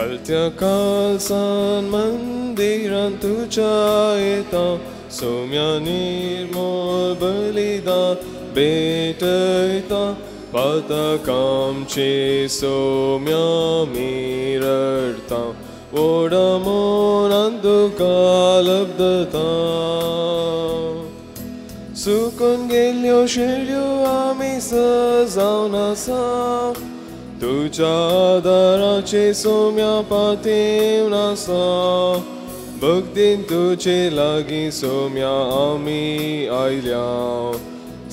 कलत्या कालसान मंदिरान तुज्या येता सोम्या निर्मोल बलिदान भेटयता पातकांचे सोम्या मी रडता ओडमोनान तुका लब्धता. सुकून गेल्ल्यो शेळ्यो आमी सजावन आसा तुज्या आदाराचे सोम्या पातेवन आसा भक्तीन तुजे लागीं सोम्या आमी आयल्या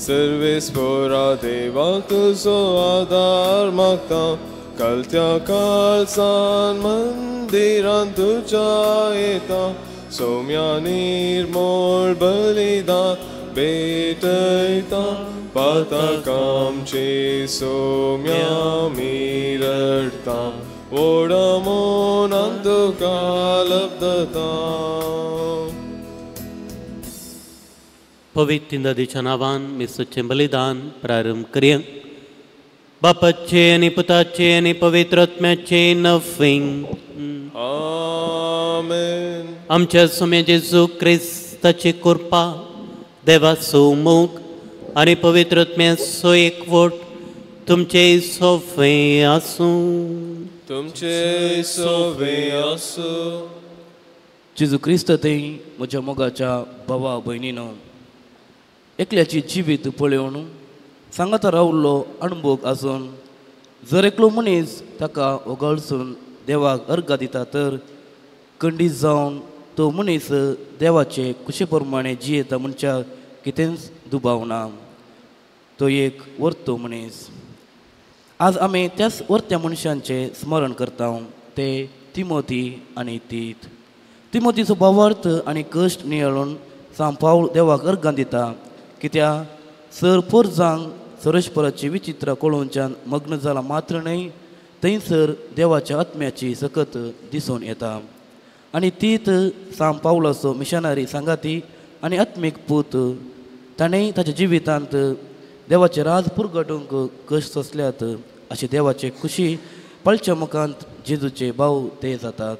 सर्वेस्पोरा देवा तुजो आदार मागता कलत्या कालसान मंदिरान तुज्या येता सोम्या निर्मोळ बलिदान भेटयता पातकांचे सोम्या मी रडता ओडमोनान तुका लब्धता. पवित्र नदीच्या नांवान मिसाचें बलिदान प्रारंभ करया. बापाचे आनी पुताचे आनी पवित्र आत्म्याचे नफींग. आमेन. आमच्या सोम्या जेजू क्रिस्ताची कृपा, देवाचो मोग आनी पवित्र आत्म्याचो एकवट तुमचे सोफे आसूं. तुमचे सोफे आसूं. जेजू क्रिस्त थंय म्हज्या मोगाच्या भावा भयणीनो, एकल्याची जिवीत पळोवन सांगाता रावल्लो अणभोग आसून जर एकलो मनीस ताका वगळसून देवाक अर्घा दिता तर खंडीत जावन तो मनीस देवाचे कुशे प्रमाणे जियेता म्हणच्या कितेंच दुबाव ना. तो एक वर्तो मनीस. आज आमी त्याच वर्त्या मनशांचें स्मरण करता, ते तिमोती आनी तीत. तिमोतीचो भावार्थ आनी कश्ट नियाळून सांव पावल देवाक अर्घां दिता कित्याक सर पोरजांक सरस्पराची विचित्र कळोवच्यान मग्न जाला मात्र न्हय, थंयसर देवाच्या आत्म्याची सकत दिसून येता. आनी तीत सांव पावलाचो मिशनरी सांगाती आनी आत्मीक पूत, ताणें ताच्या जिवितांत देवाचे राज पुरगटूंक कश्ट सोंसल्यात अशें देवाचे खुशी पाळच्या मुखांत जेजूचे भाव ते जातात.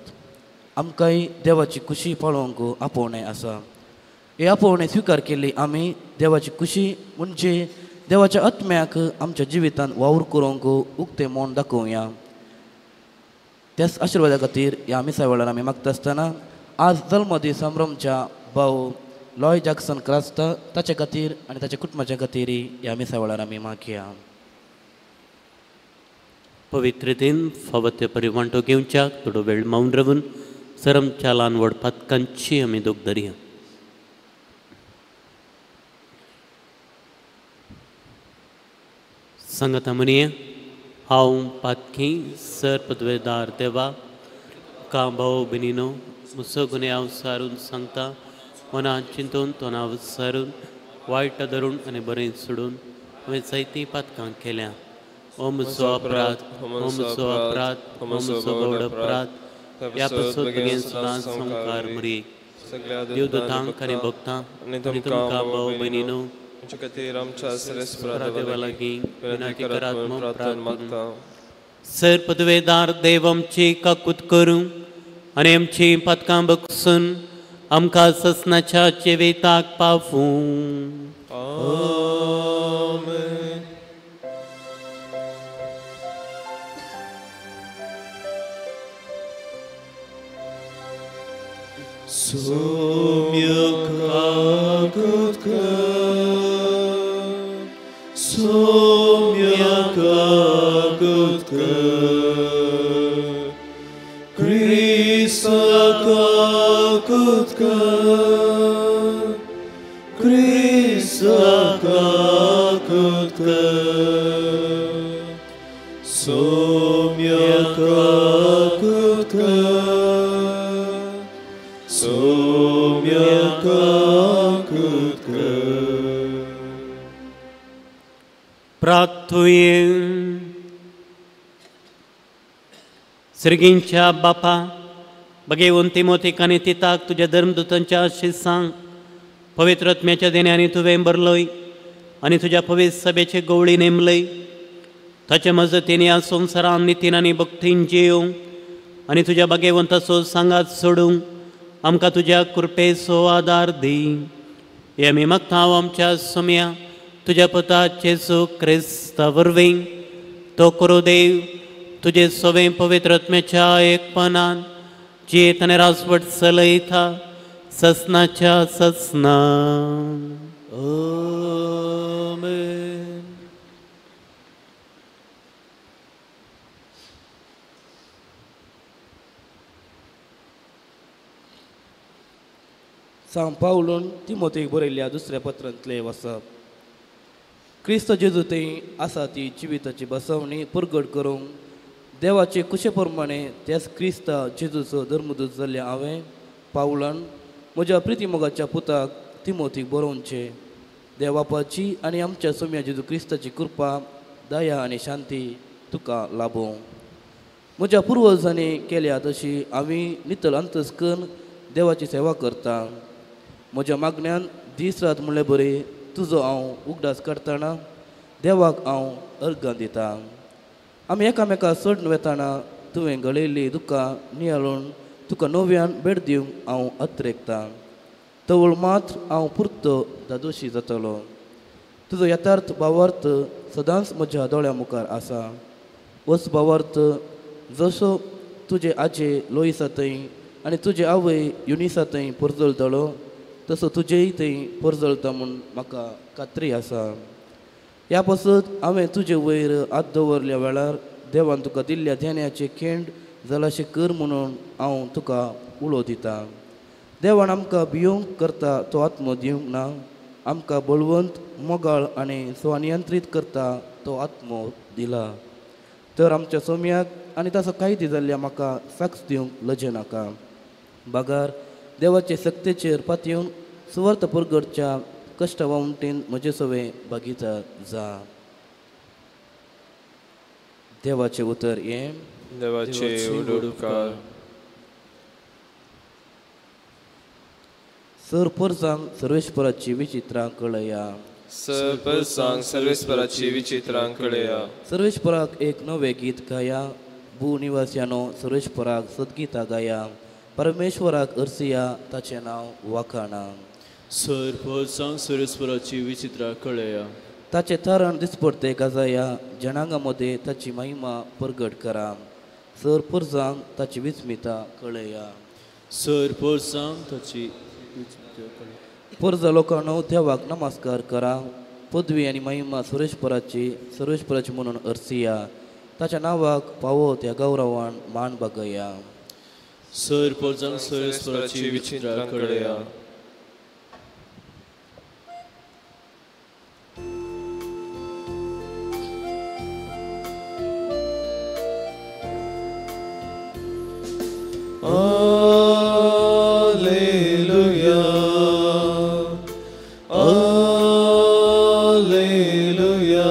आमकांय देवाची खुशी पाळोवंक आपोवणें आसा. हे आपोवणें स्विकार केल्ली आमी देवाची खुशी म्हणजे देवाच्या आत्म्याक आमच्या जिवितांत वावर करूंक उक्तें मन दाखोवया. त्याच आशिर्वादा खातीर ह्या मिसा वेळार आमी मागता आसतना आज जल्मदीस संभ्रमच्या भाव लॉय जॅक्सन क्रास्ता ताचे खातीर आनी ताच्या कुटुंबाच्या खातीर ह्या मिसा वेळार आमी मागया. पवित्र दिन फावो ते परी वांटो घेवच्याक थोडो वेळ मौन रावून सरमच्या ल्हान व्हड पातकांची आमी दोग धरया. सांगाता म्हणया, हांव पातकी सर पदवेदार देवा का भाव भयणीनो मुसो गुन्यांव सारून सांगता मनात चिंतून तोंडाव सारून वायट धरून आनी बरें सोडून हांवें जायतीं पातकां केल्या. ओ म्हजो अपराध, ओ म्हजो अपराध, ओ म्हजो व्हड अपराध. ह्या पासत बेगीन सदांच संवकार मरये देवदूतांक आनी भक्तांक आनी तुमकां भाव भयणीनो देवा लागीं विनंती करात म्हूण प्रार्थना. सर पदवेदार देव आमची काकूत करूं आनी आमची पातकां बगसून आमकां ससनाच्या जिविताक पावूं. आमेन. सोम्या काकूत कर, सोम्या काकूत कर, क्रिस्ता काकूत कर, क्रिस्ता काकूत कर, सोम्या काकूत कर, सोम्या काकूत कर. प्रार्थुये. सर्गींच्या बापा बगेवन तिमोतीक आनी तिताक तुज्या धर्मदूतांच्या आशिसांक पवित्र आत्म्याच्या देण्यांनी तुवें भरलय आनी तुज्या पवित्र सभेचे गवळी नेमलय. ताचे मजतीन ह्या संवसारान नितीन आनी भक्तीन जियोवंक आनी तुज्या भाग्यवंताचो सांगात सोडूंक आमकां तुज्या कृपेचो आदार दी. हे आमी मागता आमच्या सोम्या तुज्या पुता जेजू क्रिस्ता वरवीं. तो करो देव तुजे सवें पवित्र आत्म्याच्या एकपणान जियेत आनी राजवट चलयता ससनाच्या ससना. आमेन. सांव पावलून तिमोतेक बरयल्ल्या दुसऱ्या पत्रांतलें वाचप. क्रिस्त जेजू थंय आसा ती जिविताची बसवणी परगट करूंक देवाचे कुशे प्रमाणे त्याच क्रिस्ता जेजूचो धर्मदूत जाल्ल्या हांवें पावलान म्हज्या प्रितीमोगाच्या पुताक तिमोतीक बरोवचें. देवापाची आनी आमच्या सोम्या जेजू क्रिस्ताची कृपा, दया आनी शांती तुका लाभों. म्हज्या पुर्वजांनी केल्या तशी आमी नितळ अंतस्कन देवाची सेवा करता. म्हज्या मागण्यान दीस रात म्हणले बरी तुजो हांव उगडास काडटना देवाक हांव अर्गां दिता. आमी एकामेका सोडून वेताना तुवें गळयल्ली दुकां नियाळून तुका नव्यान भेट दिवंक हांव अत्रेकतां. तवळ मात्र हांव पुरतो दादोशी जातलो. तुजो यथार्थ भावार्थ सदांच म्हज्या दोळ्या मुखार आसा. वच भावार्थ जसो तुजे आजे लोईसा थंय आनी तुजे आवय युनिसा थंय परजळटलो तसो तुजेय थंय परजळटा म्हूण म्हाका खात्री आसा. ह्या पासत हांवें तुजे वयर हात दवरल्या वेळार देवान तुका दिल्ल्या ध्यानाचें खेंड जालाशें कर म्हणून हांव तुका उलो दितां. देवान आमकां भियोंक करता तो आत्मो दिवंक ना, आमकां बळवंत, मोगाळ आनी स्वनियंत्रीत करता तो आत्मो दिला. तर आमच्या सोम्याक आनी ताचो कायदे जाल्ल्या म्हाका साक्ष दिवंक लजे नाका. बागार देवाचे सक्तेचेर पातयेवन सुवार्थ परगटच्या कश्ट वावंटेन म्हजे सवे बागीचा जा. देवाचें उतर हें. देवाचे उपकार. सर परसांक सर्वेस्पराची विचित्रां कळया. सर परसांक सर्वेस्पराची विचित्रां कळया. सर्वेस्पराक एक नवें गीत गाया. भू निवासियानो सर्वेस्पराक सद्गीतां गाया. परमेश्वराक अर्सिया ताचें नांव वाखाणा. सर परसांक सर्वेस्पराची विचित्रां कळया. ताचें तारण दिसपडते गाजाया. जनांगा मदें ताची महिमा परगट करा. सर परसांक ताची विस्मिता कळया. सर परसांक ताची परजा लोकांनो देवाक नमस्कार करा. पदवी आनी महिमा सर्वेस्पराची सर्वेस्पराची म्हणून अर्सिया. ताच्या नांवाक पावो त्या गौरवान मान बागया. Sir परजांक सर्वेस्पराची विचित्रां कळया. Alleluia, Alleluia,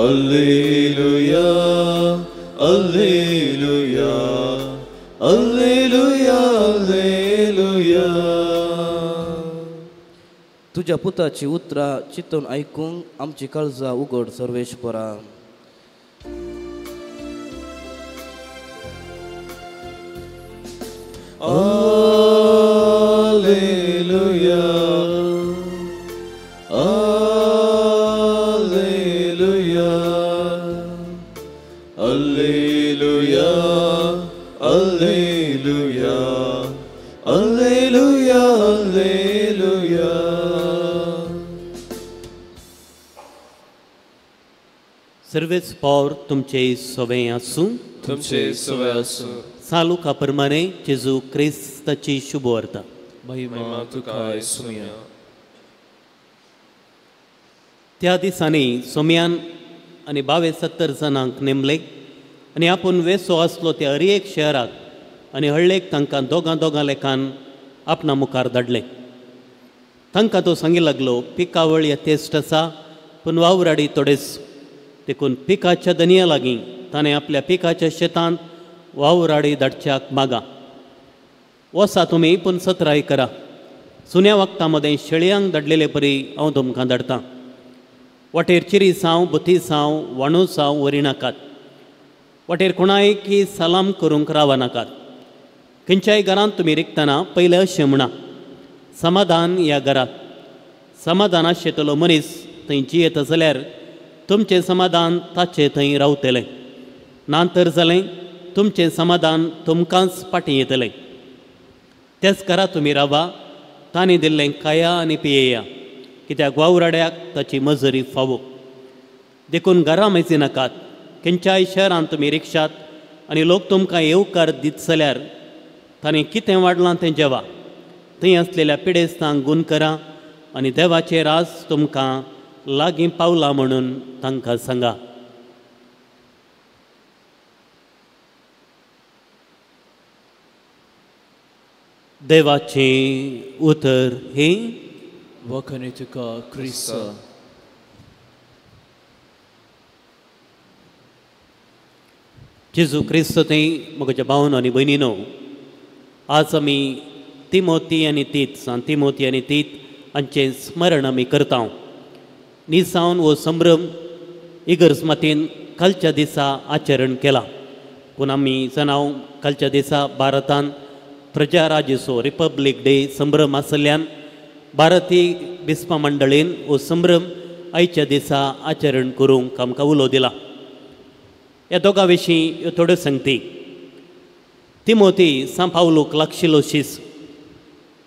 Alleluia, Alleluia, Alleluia, Alleluia. तुझ्या पुताची उतरां चिंतून आयकूंक आमची काळजां उगड सर्वेस्परा. Alleluia, Alleluia, Alleluia, Alleluia, Alleluia, Alleluia. सर्वेच पावर तुमचे सवे आसूं. तुमचे सवे आसूं. चालू का प्रमाणे जेजू क्रिस्ताची शुभवार्ता. महिमा तुका सुया. त्या दिसांनी सोम्यान आनी 72 जाणांक नेमले आनी आपूण वेसो आसलो त्या हर एक शहराक आनी हळ्ळेक तांकां दोगां दोगां लेखान आपणा मुखार धाडले. तांकां तो सांगी लागलो, पिकावळ यथेश्ट आसा पूण वावराडी थोडेच. देखून पिकाच्या दनया लागीं ताणें आपल्या पिकाच्या शेतांत वावराडी धाडच्याक मागा. वसा तुमी पूण सतराय करा. सुन्या वखदां मदें शेळयांक धाडलेले परी हांव तुमकां धाडटां. वाटेर चिरी साव, बुती साव, वाणू साव वरी नाकात. वाटेर कोणाय की सलाम करूंक रावनाकात. खंयच्याय घरांत तुमी रिगतना पयलें अशें म्हणा, समाधान ह्या घराक. समाधान आशिल्लो मनीस थंय जियेता जाल्यार तुमचें समाधान ताचे थंय रावतलें, ना तर जालें तुमचें समाधान तुमकांच फाटीं येतलें. त्याच घरा तुमी रावा, तांणी दिल्लें खाया आनी पियेया, कित्याक वावराड्याक ताची मजुरी फावो. देखून घरां मेजी नाकात. खंयच्याय शहरांत तुमी रिक्षात आनी लोक तुमकां येवकार दीत जाल्यार तांणी कितें वाडलां तें जेवा. थंय आसलेल्या पिडेस्तांक गूण करा आनी देवाचें राज तुमकां लागीं पावलां म्हणून तांकां सांगा. देवाचें उतर हें. वखणी तुका क्रिस्ता. जेजू क्रिस्त थंय म्हज्या भावन आनी भयणीनो, आज आमी तिमोती आनी तीत, सांत तिमोती आनी तीत हांचें स्मरण आमी करता. निसावन हो संभ्रम इगर्ज मातयेन कालच्या दिसा आचरण केला. पूण आमी जाणाव कालच्या दिसा भारतान प्रजाराज्याचो रिपब्लीक डे संभ्रम आसल्यान भारतीय बिस्पा मंडळीन हो संभ्रम आयच्या दिसा आचरण करूंक आमकां उलो दिला. ह्या दोगां विशीं ह्यो थोड्यो संगती. तिमोती सांत पावलूक लागशिल्लो शीस,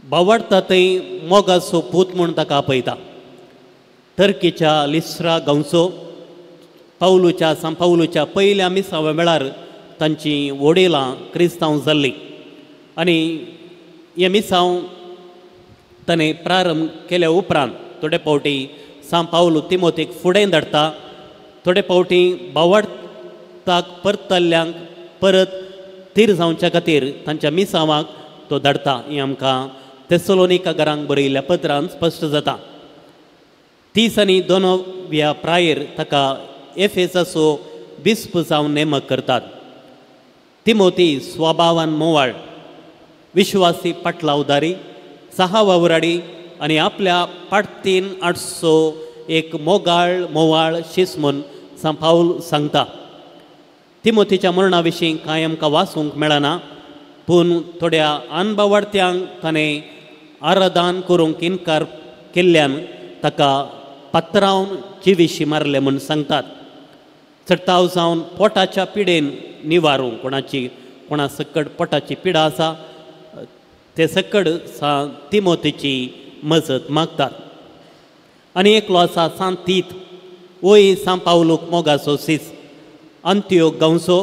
बावडटा थंय मोगाचो पूत म्हूण ताका आपयता. टर्कीच्या लिस्रा गांवचो पावलूच्या सांत पावलूच्या पयल्या मिसाव्या वेळार तांची वडिलां क्रिस्तांव जाल्लीं आनी हें मिसांव ताणें प्रारंभ केल्या उपरांत थोडे फावटी सांत पावलू तिमोतीक फुडें धाडटा, थोडे फावटी बावडटाक परतल्ल्यांक परत थीर जावच्या खातीर तांच्या मिसांवाक तो धाडटा. हें आमकां तेसलोनिका घरांक बरयल्ल्या पत्रान स्पश्ट जाता. 30 आनी 2व्या प्रायेर ताका एफेसाचो बिस्प जावन नेमक करतात. तिमोती स्वभावान मोवाळ, विश्वासी पाटलावदारी, सहा वावराडी आनी आपल्या पाटतीन आठसो एक मोगाळ मोवाळ शीस म्हूण सांत पावल सांगता. तिमोतीच्या मरणा विशीं कांय आमकां वाचूंक मेळना, पूण थोड्या अनबावाडत्यांक ताणें आराधन करूंक इनकार केल्ल्यान ताका पत्रावन जिविशी मारले म्हूण सांगतात. चडताव जावन पोटाच्या पिडेन निवारूंक, कोणाची कोणा सकट पोटाची पिडा आसा ते सकट सांत तिमोतीची मजत मागतात. आनी एकलो आसा सांत तीत, वय सांत पावलूक मोगाचो सीस, अंत्योक गांवचो,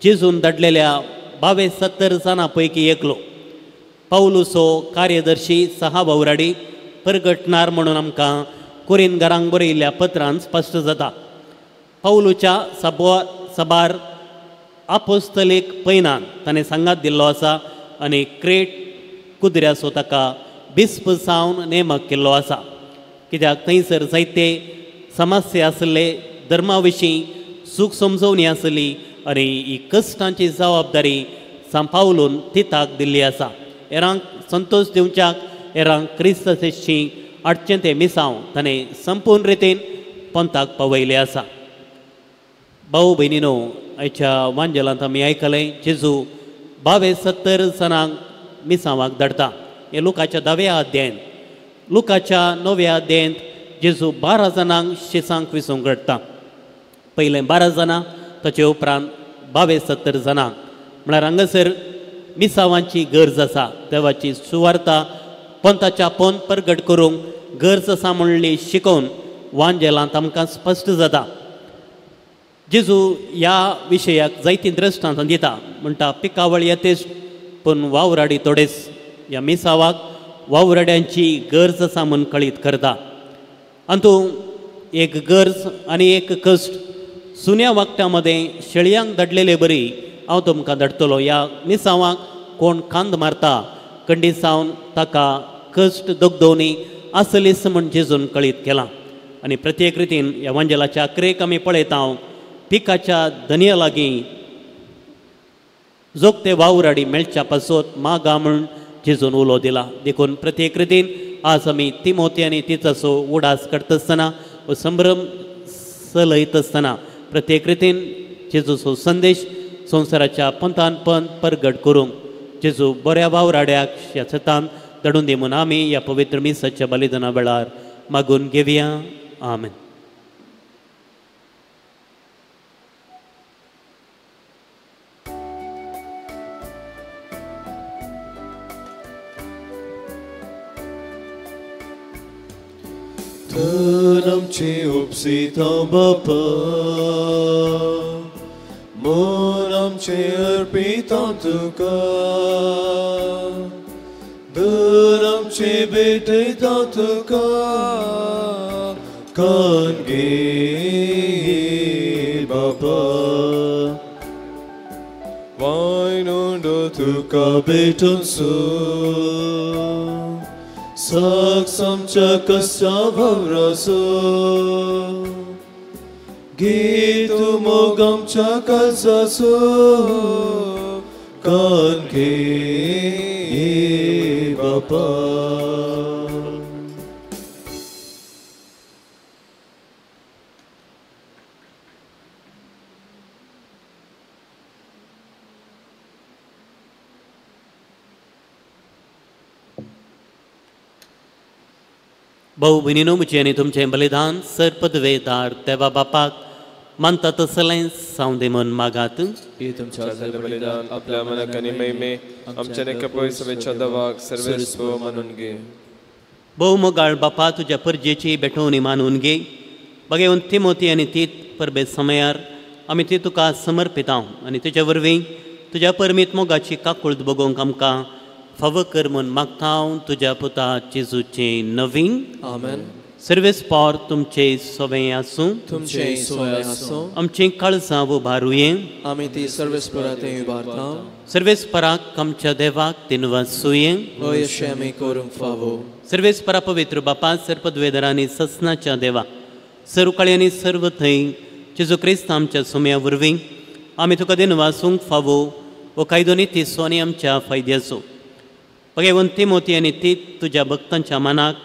जेजून धाडलेल्या 72 जाणां पैकी एकलो. पावलूचो कार्यदर्शी सहा वावराडी परगटणार म्हणून आमकां कोरीन घरांक बरयल्ल्या पत्रान स्पश्ट जाता. पावलूच्या सबार आपोस्तलीक पयनान ताणें सांगात दिल्लो आसा आनी क्रेट कुदऱ्याचो ताका बिस्प जावन नेमक केल्लो आसा. कित्याक थंयसर जायते समस्या आसले, धर्मा विशीं सूख समजवणी आसली आनी ही कश्टांची जबाबदारी सांत पावलून तिताक दिल्ली आसा. हेरांक संतोश दिवच्याक, हेरांक क्रिस्ताशी हाडचें तें मिसांव ताणें संपूर्ण रितीन पंथाक पावयलें आसा. भाऊ भयणीनो, आयच्या वांजेलांत आमी आयकलें जेजू 72 जाणांक मिसांवाक धाडटा. हें लुकाच्या 10व्या अध्यायांत. लुकाच्या 9व्या अध्यायांत जेजू 12 जाणांक शिसांक विसूंक घडटा. पयलें 12 जाणां, ताचे उपरांत 72 जाणांक. म्हळ्यार हांगासर मिसावांची गरज आसा. देवाची सुवार्ता पंथाच्या पंथ परगट करूंक गरज आसा म्हणली शिकोवन वांजेलांत आमकां स्पश्ट जाता. जेजू ह्या विशयाक जायतीं दृश्टांतां दिता. म्हणटा पिकावळ येतेच पूण वावराडी थोडेच. ह्या मिसावाक वावराड्यांची गरज आसा म्हूण कळीत करता. अंतू एक गरज आनी एक कश्ट. सुन्या वागट्या मदें शेळयांक धाडलेले बरी हांव तुमकां धाडटलो. ह्या मिसावाक कोण कांद मारता कंडी सावन ताका कश्ट दगदवणी आसलीच म्हूण जेजून कळीत केलां. आनी प्रत्येक रितीन ह्या वांजेलाच्या अकरेक आमी पळयता पिकाच्या धनया लागीं जोगते वावराडी मेळच्या पासत मागा म्हूण जेजून उलो दिला. देखून प्रत्येक रितीन आज आमी तिमोती आनी तिचाचो उडास करता आसतना व संभ्रम चलयत आसतना प्रत्येक रितीन जेजूचो संदेश संवसाराच्या पंथान पंथ परगट करूंक जेजू बऱ्या वावराड्याक ह्या सतान धाडून दी म्हूण आमी ह्या पवित्र मिसाच्या बलिदाना वेळार मागून घेवया. आमेन. आमची उपसिता बापा मन आमचे अर्पिता तुका दर आमचे भेटयता तुका कान गे बापा वायन उंडो तुका भेटून सो साक्ष आमच्या कश्टा भावरासो घे तूं मोग आमच्या काळजाचो कान घे बापा. भाऊ भयणीनो म्हजें आनी तुमचें बलिदान सर पदवेदार देवा बापाक मानता तसलें सावंदे म्हूण मागात. तुमच्या बलिदान आपल्या मनाक आनी महिमे आमच्या एका सभेच्या दवाक सर्वेस्व मानून घे. भोव मोगाळ बापा तुज्या परजेची भेटवणी मानून घे. बगेवन तिमोती आनी तीत परबे समयार आमी ती तुका समर्पिता आनी तुज्या वरवीं तुज्या परमीत मोगाची काकूळत बगोवंक आमकां फावो कर म्हूण मागता हांव तुज्या पुता जेजूचें नवीन. आमेन. सर्वेस पावर तुमचे सोवें आसूं. तुमचे सोवें आसूं. आमचीं काळजां उबारुये. आमी ती सर्वेस परा थंय उबारता. सर्वेस पराक आमच्या देवाक दिनवासुये. हय अशें आमी करूंक फावो. सर्वेस परा पवित्र बापा सर्पद्वेदरांनी ससनाच्या देवा सर्वकाळी आनी सर्व थंय जेजू क्रिस्त आमच्या सोम्या वरवीं आमी तुका दिनवासूंक फावो हो कायदो नितीचो आनी आमच्या फायद्याचो. भगवंत तिमोती आनी तीत तुज्या भक्तांच्या मनाक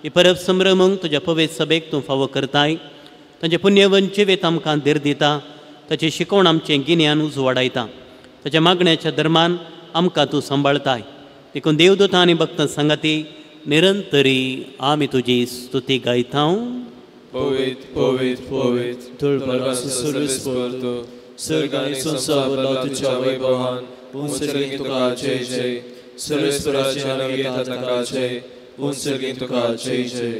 ही परब संभ्रमूंक तुज्या पवित्र सभेक तूं फावो करताय. तांचे पुण्यवंत जिवीत आमकां धीर दिता. ताची शिकवण आमचें गिन्यान उजवाडायता. ताच्या मागण्याच्या धर्मान आमकां तूं सांबाळताय. देखून देवदूतां आनी भक्तां सांगाती निरंतरी आमी तुजी स्तुती गायता. पवित्र पवित्र पवित्र सर्ग आनी संवसार भरला तुज्या वैभवान. उंच तुका जय जय. सर्वेस्पराच्या नांवान येता ताका जय. उंच तुका जय जय.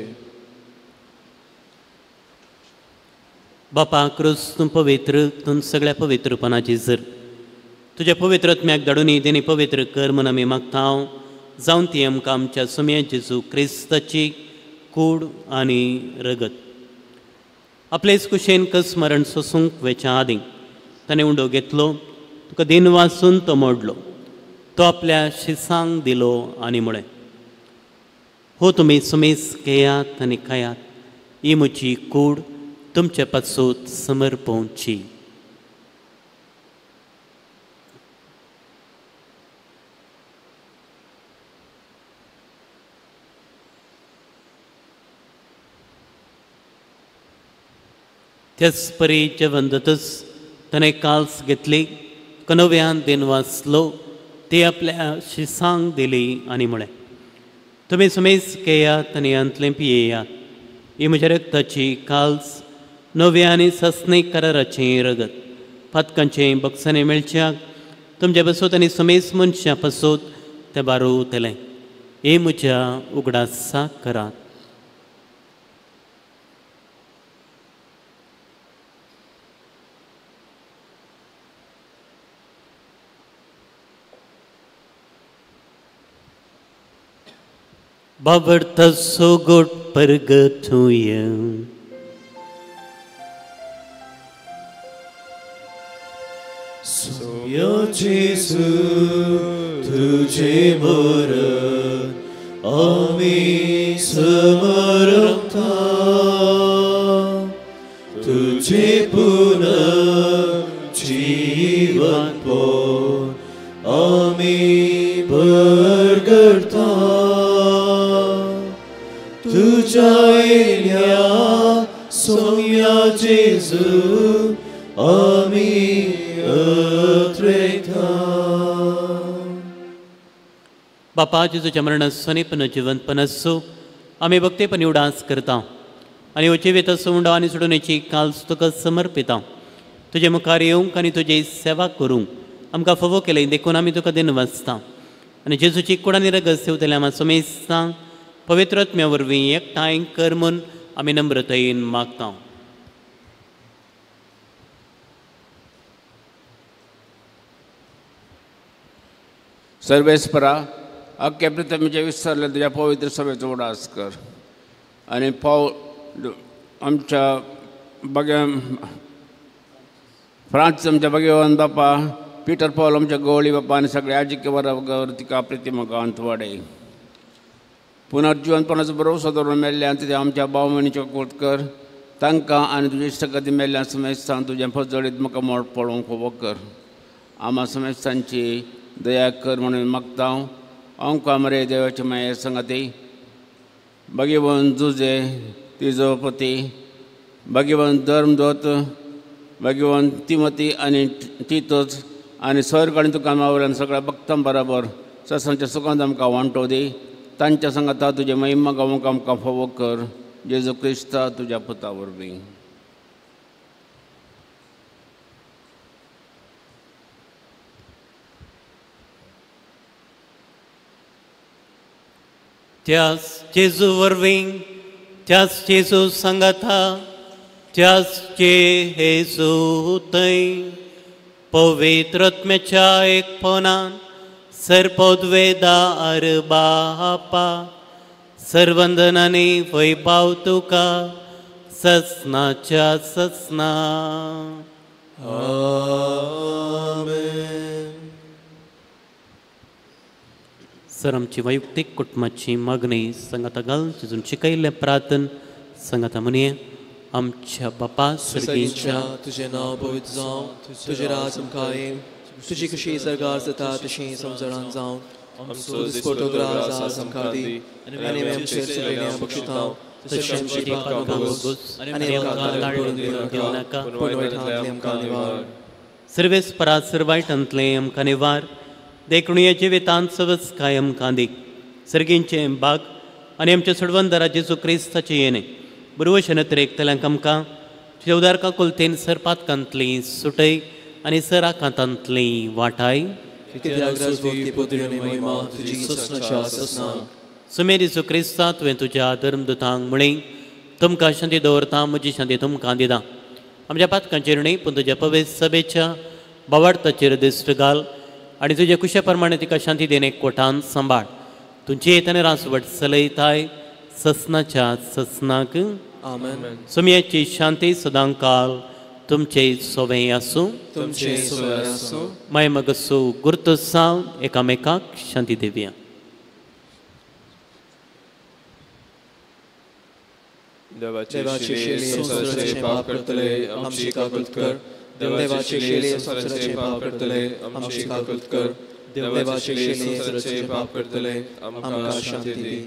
बापा क्रूस तूं पवित्र तूं सगळ्या पवित्रपणाची जर तुज्या पवित्र आत्म्याक धाडून तेणी पवित्र कर म्हूण आमी मागता. जावन ती आमकां आमच्या सुम्या जेजू क्रिस्ताची कूड आनी रगत आपलेच कुशेन कस मरण सोसूंक वेच्या आदीं ताणें उंडो घेतलो तुका दिन वाचून तो मोडलो. तो आपल्या शिसांक दिलो आनी म्हळें, हो तुमी सुमेस घेयात आनी खायात. ही म्हजी कूड तुमचे पासून समर्पोवची. त्याच परी जेवण जातच ताणें काल्स घेतली कनव्यान दिन वाचलो ती आपल्या शिसांक दिली आनी म्हळें, तुमी सुमेस घेयात आनी हांतलें पियेयात. ही म्हज्या रक्ताची काल्स नव्या आनी ससनीक कराराचें रगत पातकांचें बक्षाणें मेळच्याक तुमच्या पासत आनी सुमेस मनशां पासत तें बारोवतलें. हे म्हज्या उगडासाक करात. बाबर्थ सोगोट परगतूय सोम्या जेजू तुझे मरण आमी समर्पता तुझे पुनः जीवन पोन आमी परगटता तुझ्या येण्या सोम्या जेजू आमी बापा जेजूच्या मरणासो पुनर्जिवंतपण आसूं आमी भक्तेपणी उडास करता आनी हो जिवीत उंडो आनी सोडोवणेची काल तुका समर्पिता. तुजे मुखार येवंक आनी तुजी सेवा करूंक आमकां फावो केलें देखून आमी तुका दिनवासता आनी जेजूची कूड आनी रगत सेवतल्या आमकां समेस्तांक पवित्र आत्म्या वरवीं एकठांय कर म्हूण आमी नम्रतायेन मागता. सर्वेस्परा अख्ख्या पृथ्वीचे विसरले तुज्या पवित्र सभेचो उडास कर आनी पाव आमच्या बगे फ्रांस आमच्या भगवान बापा पिटर पावल आमच्या गवळी बापा आनी सगळे आजिक्य बरोबर तिका प्रतिमा गांत वाडय. पुनर्जिवनपणाचो भरोसो दवरून मेल्ल्यान तुज्या आमच्या भाव भयणीच्यो कोत कर तांकां आनी तुजे इश्टगती मेल्ल्यान समेस्तांक तुजें फजळीत म्हाका मोड पळोवंक फावो कर. आमा समेस्तांची दया कर म्हणून मागता. अंका मरे देवाचे माये संगाती भगवान जुजे तिजोपती भगवान धर्मदोत भगवान तिमती आनी तितोच आनी स्वर्ग आनी तुका मावल्यान सगळ्या भक्तां बराबर ससांच्या सुखांत आमकां वांटो दी. तांच्या सांगाता तुजें महिमा गावंक आमकां फावो कर. जेजू क्रिस्ता तुज्या पुता वरवीं. त्याच जेजू वरवीं त्याच जेजू सांगाता त्याच जेजू थंय पवित्र आत्म्याच्या एकपणान सर्पोद्वेदार बापा सर्वंदनानी वैभाव तुका ससनाच्या ससना. आमेन. सर आमची वैयक्तीक कुटुंबाची मागणी सांगाता घाल जेजून शिकयल्लें प्रार्थन सांगाता म्हणये. आमच्या बापा सर्गीच्या तुझें नांव पवित्र जावं, तुजें राज आमकां येवं, तुजी खुशी सरकार जाता तशी संवसारांत जावं. आमचो दिसपट्टो ग्रास आज आमकां दी आनी आमी आमचेर चलयल्या बक्षितांव तशें आमची पापां भोगोस आनी आमकां ताळून दिवं नाका पूण वायटांतलें आमकां निवार. सर्वेस्परा सर्वायटांतलें आमकां निवार देखून ह्या जिवितांत सवस्काय आमकां दी. सर्गींचें बाग आनी आमच्या सोडवंदरा जेजू क्रिस्ताचें येणें बरवशे नदरेक तल्यांक आमकां तुज्या उदारका कोलतेन सरपातकांतली सुटय आनी सराकांतांतली वाटाय. सुमेर जेजू क्रिस्ता तुवें तुज्या धर्मदुतांक म्हळें तुमकां शांती दवरता म्हजी शांती तुमकां दिता. आमच्या पातकांचेर न्हय पूण तुज्या पवित्र सभेच्या बावार्थाचेर दिश्ट घाल आनी तुज्या कुशा प्रमाणे तिका शांती देणे कोटान सांबाळ. तुमची येताना रासवट चलयताय ससनाच्या ससनाक. आमेन. सुमयाची शांती सदांकाल तुमचे सोवे आसूं. तुमचे सोवे आसूं. माय मगसो गुर्त साव एकामेकाक शांती दिवया. देवाचे शिले संवसाराचे पाप करतले आमची काकुळट कर. देवाचे शिले संवसाराचे पाप करतले आमची काकुळट कर. देवाचे शिले संवसाराचे पाप करतले आमकां शांती दी.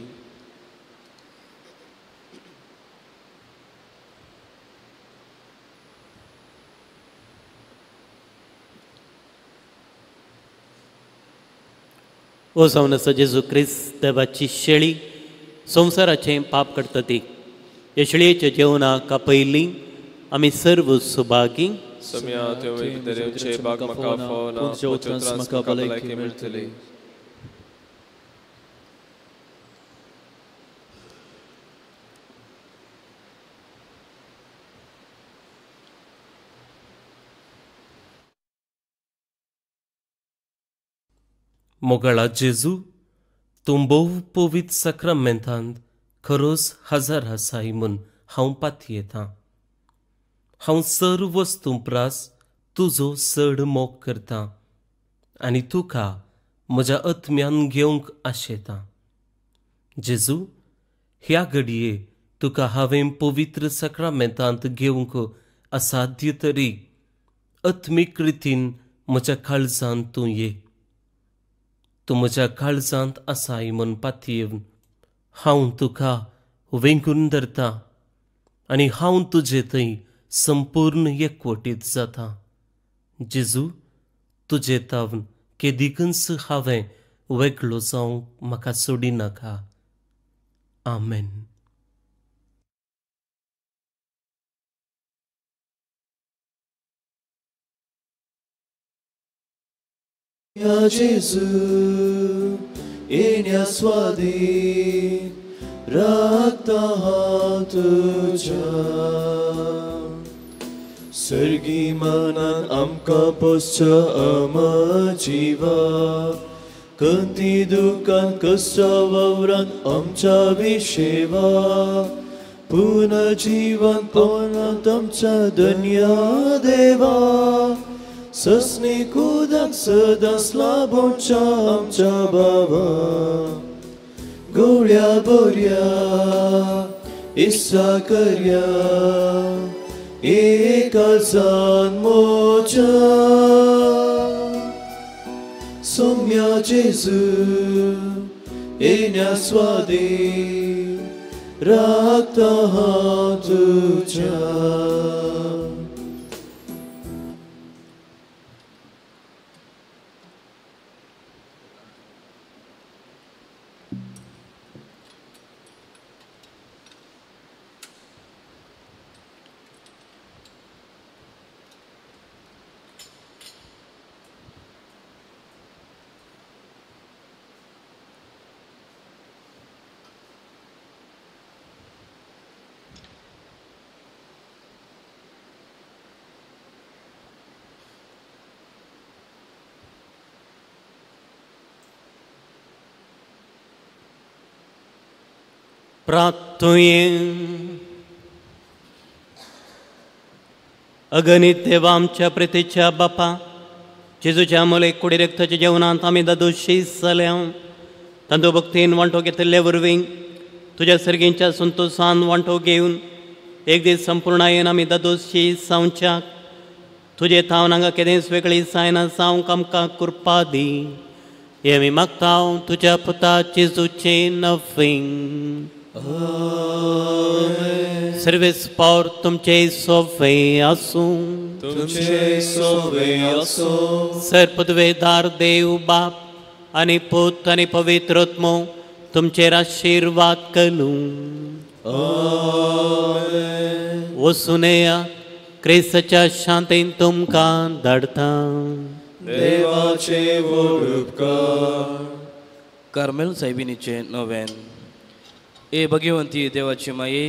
ओ जावन आसा जेजू क्रिस्त देवाची शेळी संवसाराचें पाप करता ती ह्या शेळयेच्या जेवणाक आपयली आमी सर्व सुभागी. मोगाळा जेजू तूं भोव पवित्र साक्रामेंतांत खरोच हजार आसाय म्हूण हांव पातयेतां. हांव सर्व वस्तूं प्रास तुजो चड मोग करतां आनी तुका म्हज्या आत्म्यान घेवंक आशेतां. जेजू ह्या घडये तुका हांवें पवित्र साक्रामेंतांत घेवंक असाध्य तरी आत्मीक रितीन म्हज्या काळजांत तूं ये. तूं म्हज्या काळजांत आसाय म्हूण पातयेवन हांव तुका वेंगून धरतां आनी हांव तुजे थंय संपूर्ण एकवटीत जाता. जेजू तुजे तावन केदिकूच हांवें वेगळो जावंक म्हाका सोडिनाका. आमेन. या जेजू येण्या स्वाधीन राखता हांव तुज्या सर्गी मनान आमकां पोसच्या अमर जिवा कंती दुकान कसच्या वावरान आमच्या विशेवा पुनर्जीवन पोनात आमच्या धन्या देवा ससनी कुदाक सदांच लाभोवच्या आमच्या बाबा गोळ्या बोऱ्या इस्सा करया एकाजान मोजा सोम्या जेजू येण्या स्वाधीन राखता हांव तुज्या. प्रार्थुये. अगणित देवा आमच्या प्रितीच्या बापा, जेजूच्या मोले कुडी रक्ताच्या जेवणांत आमी दादोशी जाल्या तांदो भक्तीन वांटो घेतिल्ले वरवीं तुज्या सर्गींच्या संतोशान वांटो घेवन एक दीस संपूर्णायेन आमी दादोशी जावच्याक तुजे थावन हांगा केदेंच वेगळी जायना जावंक आमकां कृपा दी. हे आमी मागता तुज्या पुता जेजूचे नवीन. सर्वेस पावर तुमचे सोवे आसूं. तुमचे सोवे आसूं. सर पदवेदार देव बाप आनी पूत आनी पवित्र आत्मो तुमचेर आशिर्वाद करूं. वचून येया क्रिस्ताच्या शांतीन तुमकां धाडटा. देवाचे व्हड उपकार. कार्मेल सायबिणीचें नवेन. ए भगवंती देवाची माये,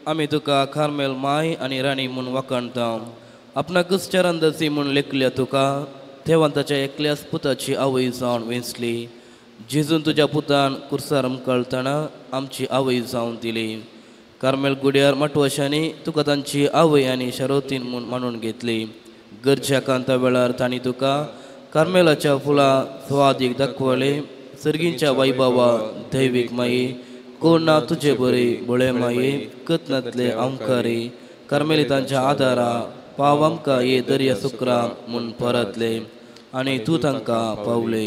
आमी तुका कार्मेल माय आनी राणी म्हूण वाखाणता. आपणाकच चरणदासी म्हूण लेखल्या तुका देवान ताच्या एकल्याच पुताची आवय जावन वेंचली. जेजून तुज्या पुतान कुर्सार कळटना आमची आवय जावन दिली. कार्मेल गुड्यार माटवाशांनी तुका तांची आवय आनी शरोतीन म्हूण मानून घेतली. गरज्या कांता वेळार तांणी तुका कार्मेलाच्या फुलां स्वादीक दाखवले. सर्गींच्या वैभवा दैवीक माये, कोण ना तुजे बरे बळे माये, कतनातले आमकारी कार्मेलितांच्या आदारा पाव आमकां ये दर्या सुक्रा म्हूण परतले आनी तूं तांकां पावले.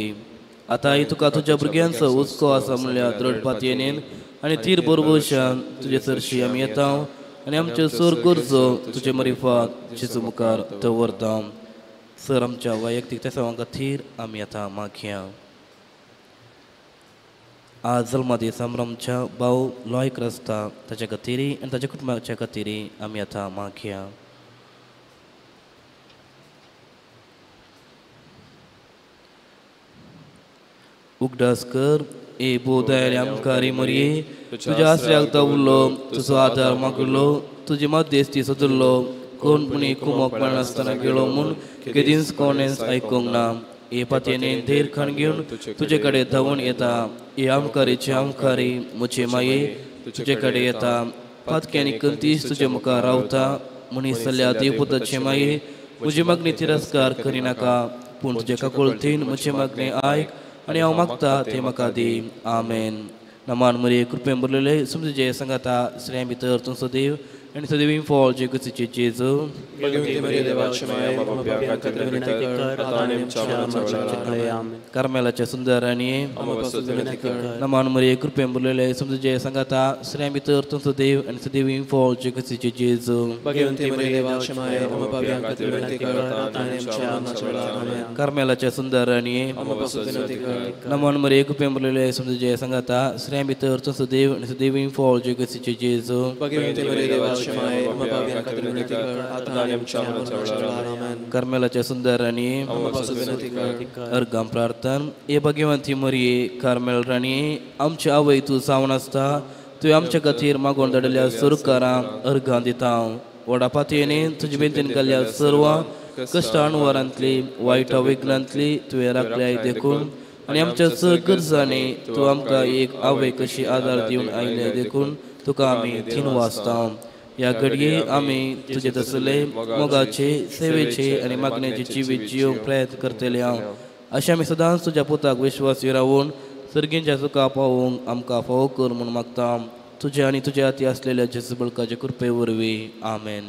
आतांय तुका तुज्या भुरग्यांचो हुस्को आसा म्हणल्यार दृढ पातयेन आनी तीर बरोबरशान तुजे सरशी आमी येता आनी आमच्यो सोर गरजो तुजे मरिफात जेजू मुखार दवरता. सर आमच्या वैयक्तीक तेसांवां खातीर आमी आतां मागया. आज जल्मादी संभ्रमच्या भाव लॉय क्रिस्ता ताच्या खातीर आनी ताच्या कुटुंबाच्या खातीर आमी आतां मागया. उगडास कर ए बोधायले आमकारी मरये, तुज्या आसऱ्याक दावलो, तुजो आदार मागलो, तुजी मध्यस्थी सोदलो, कोण पुणी कुमोक मेळनासतना गेलो म्हूण केदींच कोणेंच आयकूंक ना. हे पातयेन धीर खाण घेवन तुजे कडेन धांवून येता. हे आमकारीचे आमकारी म्हजे माये तुजे कडेन येता. पातकी आनी कंतीस तुजे मुखार रावता. मनीस जाल्या देवपुताचे माये, म्हजी मागणी तिरस्कार करिनाका, पूण तुजे काकुळतीन म्हजी मागणी आयक आनी हांव मागता तें म्हाका दी. आमेन. नमान मरे कृपेन भरलेले समजूचे सांगाता स्त्रियां भितर तुमचो देव आनी सदैवी फॉल जे कुसीचे जेजू. कार्मेलाच्या सुंदर आनी नमान मरिये कृपेन भरलेले समजुचे सांगाता स्त्रियां भितर तुमचो देव आनी सदैवी फॉल जे कुसीचे जेजू. कार्मेलाच्या सुंदर आनी नमान मरिये कृपेन भरलेले समजुचे सांगाता स्त्रियां भितर तुमचो देव आनी सदैवी फॉल जे कुसीचे जेजू. कार्मेलाच्या सुंदर आनी अर्गां प्रार्थन. हे भाग्यवंती मरिये कार्मेल राणी आमची आवय तूं जावन आसता तुवें आमच्या खातीर मागोवन धाडिल्ल्या सरकारां अर्गां दिता. व्हडा पातयेने तुजे बेंतीन घाल्ल्या सर्व कश्टां वरांतली वायट विघ्नांतली तुवें राखल्याय देखून आनी आमच्या सग गरजांनी तूं आमकां एक आवय कशी आदार दिवन आयले देखून तुका आमी थिन वाचता. ह्या घडये आमी तुजे तसले मोगाचे सेवेचे आनी मागण्याचे जिवीत जियोंक प्रयत्न करतले हांव. अशें आमी सदांच तुज्या पुताक विश्वास रावून सर्गींच्या सुखा पावोवंक आमकां फावो कर म्हूण मागता. तुजे आनी तुज्या हाती आसलेल्या जेजू बळकाचे कृपे वरवीं. आमेन.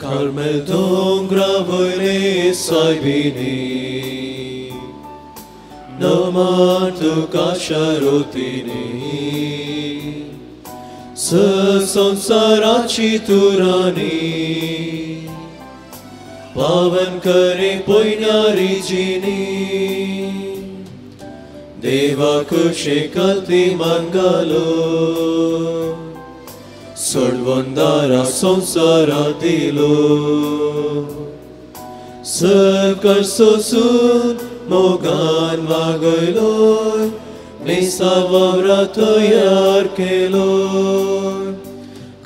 कार्मेल दोंगरा वयले सायबिणी नमान तुका शारोतिनी संसाराची तूं राणी पावन करे पयणारी जिणी देवा कुशे कल्ती मंगलो सोडवंदारा संसारा दिलो सकल सोसून मोगान वागयलो मिसा वावरा तयार केलो.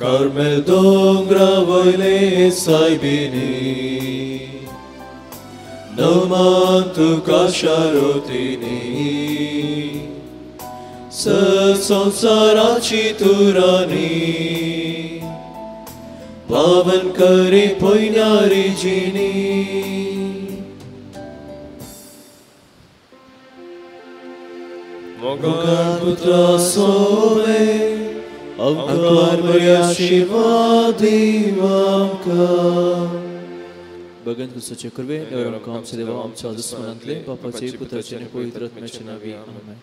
कार्मेल दोंगरा वयले सायबिणी नमान तुका शारोतिनी संसाराची तूं राणी पावन करे पयणारी जिणी. मोगान पुत्रा सोवे अवकार बऱ्या शिवा देवांका. भगवंत क्रिस्ताचे कृपे देव आमकां आमच्या देवा आमच्या दुस्मनांतले बापाचे पुताचे आनी पवित्र आत्म्याचे नांवी. आमेन.